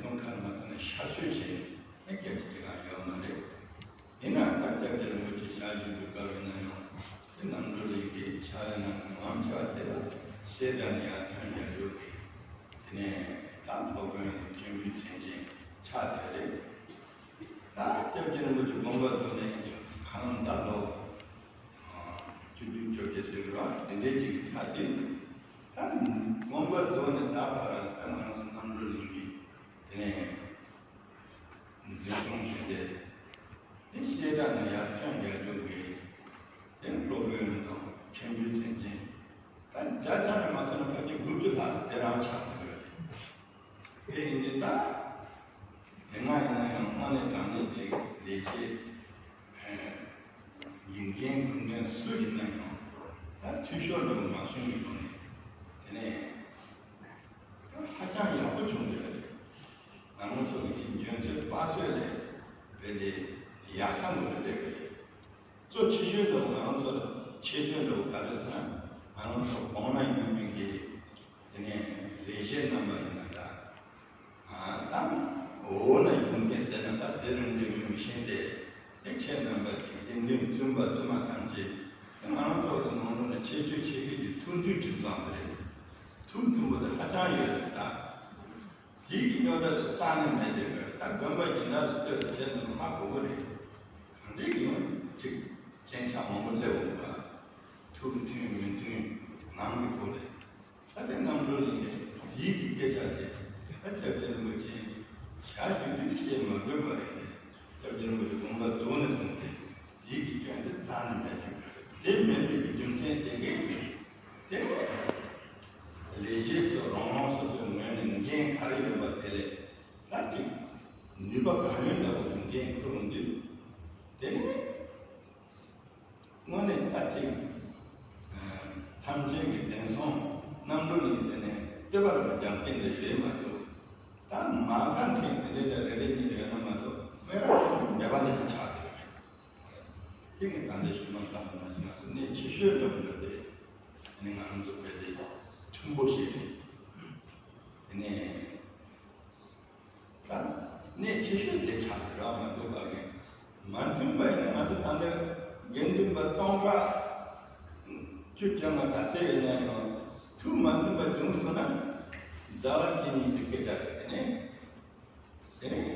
ཆ་ཤོས་བྱས་ནས་སྐད་ཆ་ཅི་གང་ཡོད་མ་རེད། ཡིན་ནའང་ད་སྐྱབས་རྗེ་རིན་པོ་ཆེ་ཞལ་བཞུགས་པའི་སྐབས་ཡིན་ན་ཡང་དེ་རྣམ་གྲོལ་གླིང་གི་ཕྱག་ལེན་གནང་མཁན་མང་ཆེ་བ་དེ་ལ་བཤད་གྲྭ་ནས་ཡར་ཐོན་རྒྱལ་སྐྱོར་གྱི་དེ་ནས་ད་སློབ་དཔོན་གྱི་མཁན་པོའི་མཚན་ཅན་ཆགས་བསྡད་རེད། ད་སྐྱབས་རྗེ་རིན་པོ་ཆེ་དགོངས་པ་རྫོགས་ནས་ཧ་ལམ་ད་ལོ་བཅུ་བདུན་བཅོ་བརྒྱད་ཟེར་གི་རེད་བ། དེ་འདྲའི་ཅིག་གི་ཆགས་དུས་ད་དགོངས་པ་རྫོགས་ནས་ད་བར་ད་ང་རང་ཚོ་རྣམ་གྲོལ་གླིང་གི་དེ་ནས་འཛིན་སྐྱོང་བྱས་ཏེ། དེ་བཤད་གྲྭ་ནས་ཡར་ཐོན་རྒྱལ་སྐྱོར་གྱི་དེ་སློབ་དཔོན་དང་མཁན་པོའི་མཚན་ཅན། ད་བརྒྱ་ཆ་ནས་མ་སོང་ན་ཕལ་ཆེར་དགུ་བཅུ་ལྷག་ལ་དེ་རང་ཆགས་ཀྱི་ཡོད་རེད། དེ་ཡིན་དུས་ད་དེ་སྔ་ཡིན་ན་ཡང་དངོས་གནས་དྲང་གནས་ཅིག་ལས་བྱེད་ཡིན་མཁན་གུང་ཁྲན་སུ་ཡིན་ན་ཡང་ད་འཐུས་ཤོར་འགྲོ་མ་བྱུང་བའི་སྒོ་ནས་དེ་ནས་ད་ཧ་ཅང་ཡག་པོ་བྱུང་ཡོད་རེད། ང་རང་ཚོ་གི་ཅིག་འཇོན་ཚོད་དཔག་ཚོད་ལས་རྦད་དེ་ཡག་ས་མ་རེད་ལས་ཀ་རེད། གཙོ་ཆེ་ཤོས་འདྲ་བོ་ང་རང་ཚོར་ཁྱད་ཆོས་འདྲ་བོ་ག་རེ་ཟེར་ན། ང་རང་ཚོ་གོང་ན་ཡོད་མཁན་གྱི་དེ་ནས་ལས་བྱེད་རྣམ་པ་ཡིན་ན་འདྲ། ཨ་ད་འོག་ན་ཡོད་མཁན་ཟེར་ན་ད་ཟེར་རུང་འདི་རུང་མི་ཤེས་ཏེ། དེ་ཁྱེད་རྣམ་པ་ཅིག་གདན་འདྲེན་བཙུན་པ་བཙུན་མ་ཐམས་ཅད་དེ་ང་རང་ཚོ་གི་ནང་ལོགས་ལ་ཁྱད་ཆོས་ཆེ་ཤོས་ཀྱི་ཐུགས་མཐུན་ཁྲིམས་གཙང་དེ་རེད། ཐུགས་མཐུན་པོ་དེ་ཧ་ཅང་ཡོད་རེད་ད། དེའི་རྙོག་དྲ་དེ་རྩ་ནས་མེད་དེ་ག་ད་དགོན་པ་ཡིན་ན་ལ་ལྟོས་དེ་བྱས་ན་ཧ་གོ་གི་རེད། གང་འདྲའི་ཡོང་ཅིག་སྤྱན་ཆབ་མང་པོ་སླེབས་འོང་བ། ཐུགས་མཐུན་མི་མཐུན་ནང་གི་ཐོག་ལས། ད་དེ་རྣམ་གྲོལ་ཡིན་ནས་ཡིད་ཀྱི་སྐད་ཆ་དེ་ད་སྐྱབས་རྗེ་རིན་པོ་ཆེ་ཞལ་བཞུགས་དུས་བཤད་མ་དགོས་པ་རེད་དེ། སྐྱབས་རྗེ་རིན་པོ་ཆེ་དགོངས་པ་རྫོགས་ནས་བཟུང་སྟེ་ཡིད་ཀྱི་སྐྱོན་དེ་རྩ་ནས་མེད་དེ་ག་རེད། དེ་མེད་པའི་གི་རྒྱུ་མཚན་དེ་གས་དེ་ལས་བྱེད་ཚོ་རང་རང་སོ་སོའི་ངོས་ནས་འགན་ག་རེ་ཡོད་པ་དེ་ལས་ད་ཅིག་ནུས་པ་གང་ཡོད་འདྲ་བོ་འགན་འཁུར་འོང་དུས་དེ་ནི། དངོས་གནས་ད་ཅིག་ཐམས་ཅད་ཀྱི་བདེན་སྲུང་རྣམ་གྲོལ་ཡིན་ཟེར་ནས་བསྟོད་པ་རུ་རྒྱབ་མཁན་རེ་རེ་མ་གཏོགས། ད་མ་དགའ་མཁན་དེ་འདྲའི་འདྲ་རེ་རེ་གཉིས་རེ་ཡོད་ན་མ་གཏོགས་དཔེ་རང་མེད་པ་འདི་ལ་ཆགས་བསྡད་ཡོད་རེད། དེ་ངས་ད་ལྟ་ཞུས་མ་ཐག་པ་ན་ཞིག་ང་ཚོ་གནད་ཆེ་ཤོས་འདྲ་པོ་འདྲ་དེ་ནི་ང་རང་ཚོ་བལ་དེ་མཐུན་པོ་བྱས་ནས་དེ་ནས། ད་གནད་ཆེ་ཤོས་དེ་ཆགས་ཀྱི་རག་མ་འདུག་པ་རེད། མ་མཐུན་པ་ཡིན་ན་ང་ཚོ་ད་ལྟ་དགེ་འདུན་པ་སྟོང་ཕྲག་བཅུ་བཅོ་ལྔ་ག་ཚད་ཡིན་ན་ཡང་ཐུགས་མ་མཐུན་པ་བྱུང་སོང་ན་ཟླ་བ་གཅིག་གཉིས་ཚེ་སྐད་ཆ་རེད། དེ་ནས་དེ་ནས་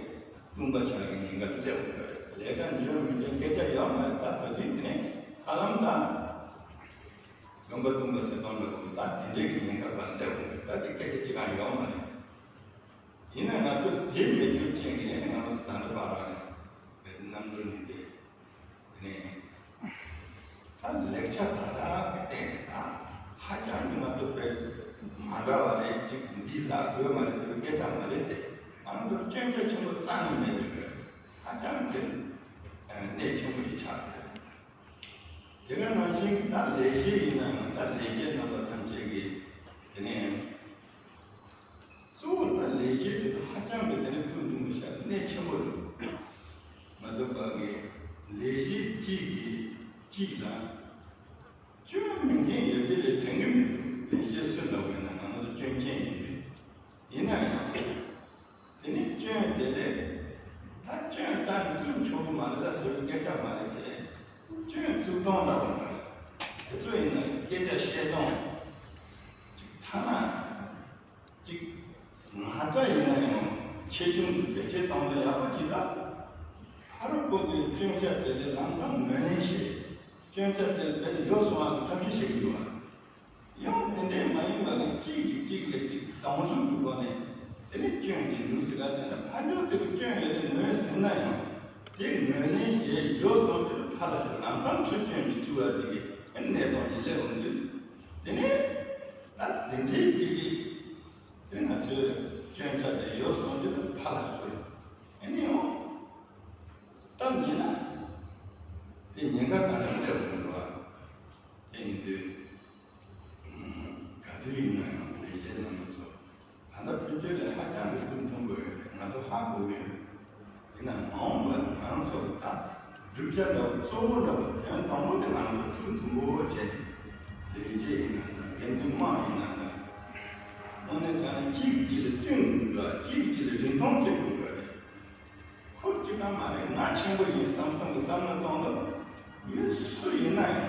སྟོང་པ་ཆགས་ཀྱི་ཉེན་ཁ་སླེབས་འོང་གི་རེད། ལས་ཀ་འཇོན་མི་འཇོན་སྐད་ཆ་ཡོད་མ་རེད། ད་ད་དུས་དེ་ནས་ཧ་ལམ་ད་དགོན་པ་སྟོང་པ་ཚེ་སྟོང་འགྲོ་གི་ད་དེ་འདྲའི་གི་ཉེན་ཁ་བར་སླེབས་འོང་གི་རེད། ད་དེ་སྐད་ཆ་གཅིག་གང་ཡོད་མ་རེད། ཡིན་ན་ང་ཚོ་དེ་མེད་རྒྱུ་ཅན་གྱི་ང་ཚོ་ད་ལྟ་བར་བར་ནས་རྣམ་གྲོལ་ནི་དེ་ནས་ད་ལེགས་ཆ་དག་དག་གི་སྟེང་ནས་ད་ཧ་ཅང་གི་ང་ཚོ་བས་མ་འདྲ་བ་རེད། ཅིག་འདི་ལ་དགོས་མ་རེད་ཟེར་བའི་སྐད་ཆ་མ་རེད་དེ། ང་ཚོར་སྐྱོན་ཆ་ཆེན་པོ་རྩ་ནས་མེད་པའི་ཧ་ཅང་གི་གནད་ཆེན་པོ་ཞིག་ཆགས་ཡོད། དེ་ག་ནང་བཞིན་གྱི་ད་ལས་བྱེད་ཡིན་ན་ཡང་ད་ལས་བྱེད་རྣམ་པ་ཐམས་ཅད་ཀྱིས་དེ་ནས། གཙོ་བོ་ལ་ལས་བྱེད་དེ་ཚོ་ཧ་ཅང་གི་དེ་ནས་ཐུགས་མཐུན་པོ་བྱ་གནད་ཆེན་པོ་རེད། མ་གཏོགས་པ་གི་ལས་བྱེད་གཅིག་གིས་གཅིག་ལ་སྐྱོན་མེད་མཁན་ཡོད་ཀྱི་རེད་དྲན་གྱི་མི་འདུག་ལས་བྱེད་སུ་འདྲ་བོ་ཡིན་ན་ང་ཚོ་སྐྱོན་ཅན་ཡིན་པས། ཡིན་ན་ཡང་དེ་ནས་སྐྱོན་དེ་ལས་ད་སྐྱོན་རྩ་ནས་བཙུགས་ཆོག་གི་མ་རེད་ད་ཟེར་བའི་སྐད་ཆ་མ་རེད་དེ། སྐྱོན་བཙུགས་སྟངས་འདྲ་བོ་མ་རེད། དེ་ཚོ་ཡིན་ན་སྐད་ཆ་བཤད་སྟངས་ཅིག་ཐ་ན། གཅིག་ང་འདྲ་ཡིན་ན་ཡང་ཆེ་ཆུང་གི་བེད་སྤྱོད་གཏོང་སྟངས་ཡག་པོ་ཅིག་དང་། ཕ་རོལ་པོ་གི་སྐྱོན་ཆ་དེ་ལས་ལམ་སང་ངོས་ལེན་བྱེད། སྐྱོན་ཆ་དེ་ལས་ཡོ་བསྲང་བའི་ཐབས་ཤེས་བྱེད་ཀྱི་འདུག་བ། ཡང་དེ་འདྲའི་མ་ཡིན་པ་ནི་གཅིག་གིས་གཅིག་ལ་གཅིག་སྡང་ཟུག་གི་སྒོ་ནས་དེ་ནི་སྐྱོན་གྱི་འདུག་ཟེར་ག་དེ་ནི་ཕ་ཉོ་དེ་གི་སྐྱོན་ཡོད་དེ་ངོས་ཟིན་ན་ཡང་དེ་ངོས་ལེན་བྱེད་ཡོ་བསྲང་དེ་ཕ་ལ་ལམ་སང་ཚུར་སྐྱོན་གྱི་བཙུགས་པ་དེ་གི་གནས་སྟངས་ཀྱི་སླེབས་འོང་དུས་དེ་ནི་ད་དེ་འདྲའི་གཅིག་གིས། དེ་ང་ཚོས་སྐྱོན་ཆ་དེ་ཡོ་བསྲང་རྒྱུ་དེ་ཕར་ལ་ཞོག་ཨ་ནི་ཡང་སྟབས་ཉེས་ན་དེ་ཉེན་ཁ་ག་ལ་སླེབས་འགྲོ་བ། དེ་ཡིན་དུས་ག་དུས་ཡིན་ན་ཡང་ལས་བྱེད་རྣམ་པ་ཚོ་ད་ལྟ་བོད་སྐྱོད་ལས་ཧ་ཅང་གི་ཐུགས་མཐུན་པོ་ཡོད་རེད། ང་ཚོ་ཧ་གོ་གི་ཡོད། ཡིན་ན་མ་འོངས་པ་ང་རང་ཚོ་ད་བསྒྲུབ་བྱ་འདྲ་བོ་གཙོ་བོ་འདྲ་བོ་དོན་དང་པོ་དེ་ང་རང་ཚོ་ཐུགས་མཐུན་པོ་བྱས་ནས་ལས་བྱེད་ཡིན་ན་འདྲ་དགེ་འདུན་དམངས་ཡིན་ན་འདྲ་དངོས་གནས་དྲང་གནས་གཅིག་གིས་གཅིག་ལ་བསྟུན་དགོས་འདུག་གཅིག་གིས་གཅིག་ལ་རིན་ཐང་བརྩི་དགོས་འདུག་ཡང་མ་རེད། ང་ཆེན་པོ་ཡིན་བསམ་བསམ་གྱི་བསམ་བློ་གཏོང་སྟངས་ཡོད། སུ་ཡིན་ན་ཡང་།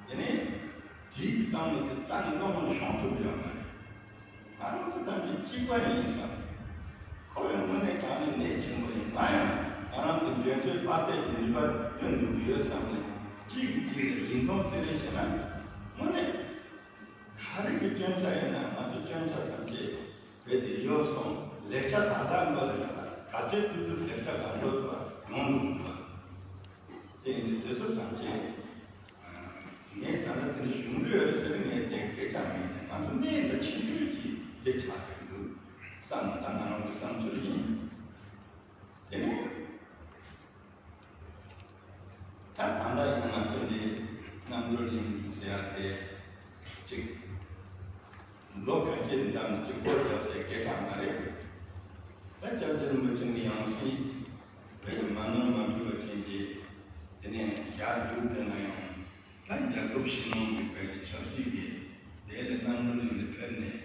དེ་ནས་དེའི་བསམ་བློ་དེ་རྩ་ནས་བློ་ངོར་ཤོང་ཐུབ་ཡོད་མ་རེད། ང་རང་ཚོ་ཐམས་ཅད་གཅིག་པ་ཡིན་བསམ། ཁོ་ཡང་དངོས་གནས་དྲང་གནས་གནད་ཆེན་པོ་ཡིན། ང་ཡང་ང་རང་གི་འཇོན་ཚོད་དཔག་ཚད་ཀྱི་ནུས་པ་ཐོན་འདུག་ཡོད་བསམ་ནས་གཅིག་གིས་གཅིག་ལ་ཡིད་མཐོང་བརྩི་རེས་བྱས་ན། དངོས་གནས་ག་རེ་གི་སྐྱོན་ཆ་ཡིན་ན་ང་ཚོ་སྐྱོན་ཆ་ཐམས་ཅད་རྦད་དེ་ཡོལ་སོང་། ལེགས་ཆ་ད་ལྟ་འགོ་ལ་ཡོད་ལ། ག་ཚོད་ཐུབ་ཐུབ་ལེགས་ཆ་གང་འགྲོ་ཐུབ་པ་ཡོང་འདུག་མ། དེ་ཡིན་དུས་དེ་ཚོ་ཐམས་ཅད་ངས་ད་ལྟ་དེ་ནས་གཞུང་འབྲེལ་ཡོད་རེད་ཟེར་ནས་ངས་དེ་སྐད་ཆ་མེད་དེ། ང་ཚོ་གནས་འདི་ཆེ་ཤོས་ཀྱི་དེ་ཆགས་ཀྱི་འདུག་བསམ་ན། ད་ང་རང་གི་བསམ་ཚུལ་ཡིན། དེ་ནས་ད་ད་ལྟ་ཡིན་ན་ང་ཚོ་འདི་རྣམ་གྲོལ་གླིང་ཟེར་ཡ་དེ་གཅིག་ལོ་ཁ་ཤས་འདམ་གཅིག་སྒོ་བརྒྱབ་ཟེར་སྐད་ཆ་མ་རེད། ད་སྐྱབས་རྗེ་རིན་པོ་ཆེ་གི་ཡང་སྲིད་བོད་ཀྱི་མ་ནོར་མ་འཁྲུལ་བ་ཅན་གྱི་དེ་ནས་ཞག་རྒྱུགས་དེ་ན་ཡང་། ད་རྒྱལ་ཁབ་ཕྱི་ནང་གི་བོད་ཀྱི་ཆབ་སྲིད་ཀྱི་དེ་ལས་རྣམ་གྲོལ་གླིང་ལ་ཕེབས་ནས་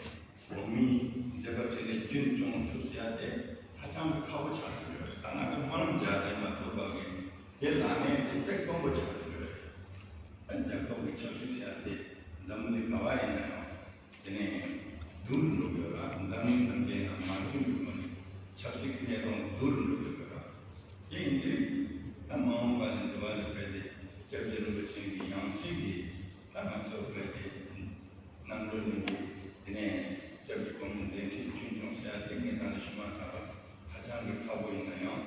འོག་མིན་མཛད་པ་འཕྲིན་ལས་རྒྱུན་སྐྱོང་ཐུབ་ཟེར་ཡ་དེ་ཧ་ཅང་གི་ཁག་པོ་ཆགས་ཀྱི་ཡོད་རེད། ད་ང་ཚོ་སྨོན་ལམ་རྒྱག་རེད་མ་ཐུབ་པ་གི་དེ་ལག་ལེན་དེ་དཔེ་དཀོན་པོ་ཆགས་ཀྱི་ཡོད་རེད། ད་རྒྱལ་ཁབ་ཀྱི་ཆབ་སྲིད་ཟེར་ཡ་དེ་འཛམ་བུ་གླིང་ག་བ་ཡིན་ན་ཡང་། དེ་ནས་སྡུག་རུ་འགྲོ་དགོས་ར། འཛམ་གླིང་ཐམས་ཅད་ནང་མ་མཐུན་གྱི་སྒོ་ནས་ཆབ་སྲིད་ཀྱི་གནས་སྟངས་སྡུག་རུ་འགྲོ་དགོས་ར། དེ་ཡིན་དུས་ད་མ་འོངས་པ་ལ་འདི་བ་ལ་རྦད་དེ་སྐྱབས་རྗེ་རིན་པོ་ཆེ་གི་ཡང་སྲིད་ཀྱི་ད་ང་ཚོ་རྦད་དེ་རྣམ་གྲོལ་གླིང་གི་དེ་ནས་སྐྱབས་ཀྱི་སྒོ་ནས་མཛད་འཕྲིན་རྒྱུན་སྐྱོང་ཟེར་ཡ་དེ་ངས་ད་ནས་ཞུ་མ་ཐག་པ་ཧ་ཅང་གི་ཁག་པོ་ཡིན་ན་ཡང་།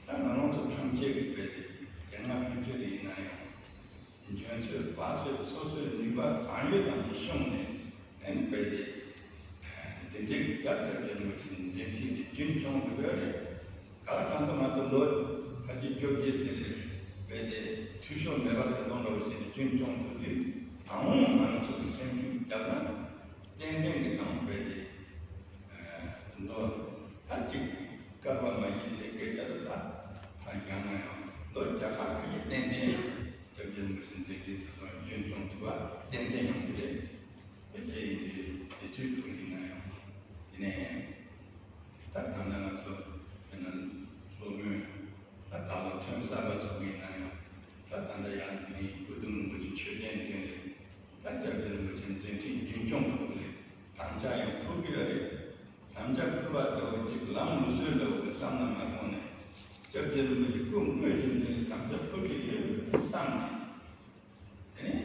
ད་ང་རང་ཚོ་ཐམས་ཅད་ཀྱི་རྦད་དེ་རྒྱ་ནག་བོད་སྤྱི་ལ་ཡིན་ན་ཡང་། འཇོན་ཚོད་དཔག་ཚོད་སོ་སོའི་ནུས་པ་གང་ཡོད་དམ་དུ་ཤོང་ནས་ཨ་ནི་རྦད་དེ། དེ་འདྲའི་རྒྱ་ཆེ་བའི་མི་ཚེ་མཛད་འཕྲིན་དེ་རྒྱུན་སྐྱོང་དགོས་པ་རེད། ག་ལ་གང་ལྟར་ང་ཚོ་ལོ་ཕལ་ཆེར་བཅོ་བརྒྱད་ཙམ་རེད། རྦད་དེ་འཐུས་ཤོར་མེད་པ་ཟེར་སྟངས་འདྲ་བོ་ཞིག་རྒྱུན་སྐྱོང་ཐུབ་དུས་ད་འོང་ང་ཚོ་གི་སེམས་ཤུགས་བརྒྱབ་ན་ཏན་ཏན་གྱི་དང་རྦད་དེ། ལོ་ད་གཅིག་སྐར་མ་མ་བཞི་ཟེར་སྐད་ཆ་ལ་ད་ད་རྒྱ་ནག་ཡང་ལོ་བརྒྱ་ཕྲག་ཁ་ཤས་ཏན་ཏན། སྐྱབས་རྗེ་རིན་པོ་ཆེ་མཛད་འཕྲིན་དེ་ཚོ་རྒྱུན་སྐྱོང་ཐུབ་པ་ཏན་ཏན་ཡོང་གི་རེད། དེ་ཡིན་དུས་དེ་ཚོའི་ཐོག་ཡིན་ན་ཡང་དེ་ནས་ད་ད་ལྟ་ང་ཚོ་དཔེར་ན་སློབ་དཔོན་ད་ད་ལོ་ཐོན་གསར་པ་ཚོ་ཡིན་ན་ཡང་ད་ད་ལྟ་ཡང་དེ་ནས་སྐུ་གདུང་རིན་པོ་ཆེ་མཆོད་རྟེན་སྟེང་ལས་ད་སྐྱབས་རྗེ་རིན་པོ་ཆེ་མཛད་འཕྲིན་རྒྱུན་སྐྱོང་གི་ཐོག་ལས་དམ་བཅའ་ཡང་ཕུལ་གི་ཡོད་རེད། དམ་བཅའ་ཕུལ་བ་དེ་བ་གཅིག་ལམ་ལུགས་སྲོལ་འདྲ་བོ་གི་བསམ་བློ་མ་བཏང་ནས་སྐྱབས་རྗེ་རིན་པོ་ཆེ་སྐུ་དངོས་ཀྱི་མདུན་ལ་དམ་བཅའ་ཕུལ་གི་ཡོད་བསམ་ནས། དེ་ནས་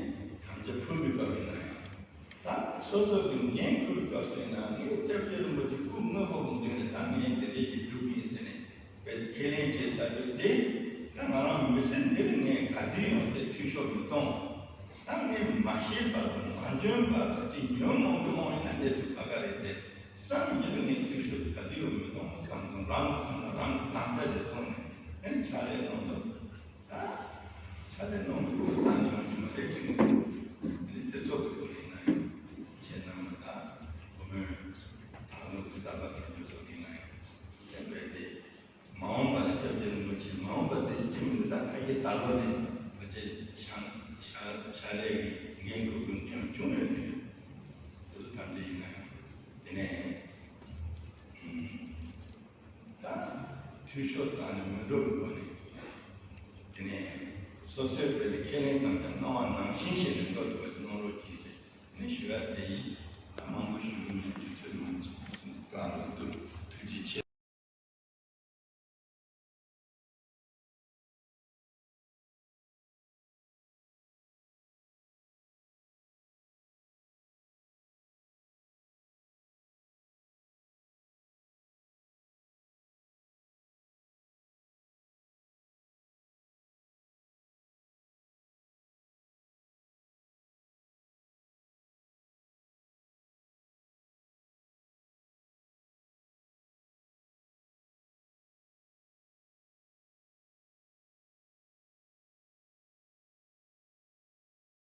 དམ་བཅའ་ཕུལ་བའི་སྐབས་ཡིན་ན་ཡང་། ད་སོ་སོ་གི་འགན་འཁུར་བའི་སྐབས་སུ་ཡིན་ན་ངས་སྐྱབས་རྗེ་རིན་པོ་ཆེ་སྐུ་དངོས་པོ་གི་མདུན་ལ་ད་ངས་འདི་འདྲས་ཀྱི་སྒྲུབ་ཀྱི་ཡིན་ཟེར་ནས་བས་ཁས་ལེན་བྱས་ཚར་དུས་དེ་ད་ང་རང་མི་ཚེ་འདིར་ངས་ག་དུས་ཡང་དེ་འཐུས་ཤོར་མི་གཏོང་། ད་ངས་མ་ཤེས་པ་དང་མ་འཇོན་པ་དང་ཅིག་ཉོན་མོངས་ཀྱི་དབང་ཡིན་ན་འདས་སུ་ཕ་ག་རེད་དེ་བསམ་ཡིན་ན་ངས་འཐུས་ཤོར་ག་དུས་ཡང་མི་གཏོང་བསམ་སོང་། རང་གི་བསམ་ན་རང་གི་དམ་བཅའ་ལས་ཐོག་ནས་ཨེ་ཕྱག་ལས་གནང་འདུག་ད་ཕྱག་ལས་གནང་འདུག་རྩ་ནས་ཡོང་གི་མ་རེད་ཅེས་དེ་ཚོ་གི་ཐོག་ཡིན་ན་ཡང་ཁྱེད་རྣམས་ལ་ད་སློབ་དཔོན་ད་ལོ་གི་གསར་པ་དེ་ཚོ་ཡིན་ན་ཡང་ཁྱེད་རྦད་དེ། མ་འོངས་པ་ལ་སྐྱབས་རྗེ་རིན་པོ་ཆེ་མ་འོངས་པ་ཚེ་ཅི་མི་འདུག་ད་ཕ་གི་ད་ལོ་ནས་ཕལ་ཆེར་ཕྱག་ཕྱག་ཕྱག་ལས་ཀྱི་འགན་འཁུར་དགོས་མཁན་བྱུང་ཡོད་དུས་དེ་ཚོ་ཐམས་ཅད་ཡིན་ན་ཡང་དེ་ནས་ད་འཐུས་ཤོར་བཏང་ནས་མི་འགྲོ་གི་སྒོ་ནས་དེ་ནས་སོ་སོའི་བོད་ལ་ཁས་ལེན་དམ་བཅའ་གནང་བ་ནང་བཞིན་བྱས་ནས་འགྲོ་ཐུབ་པ་ཞིག་གནང་རོགས་གྱིས་ཟེར། ནི་ཞུ་ཡ་དེ་ཡིན། ད་མང་པོ་ཞུ་གི་མེད། དུས་ཚོད་མང་ཆེ་བཀག་འདུག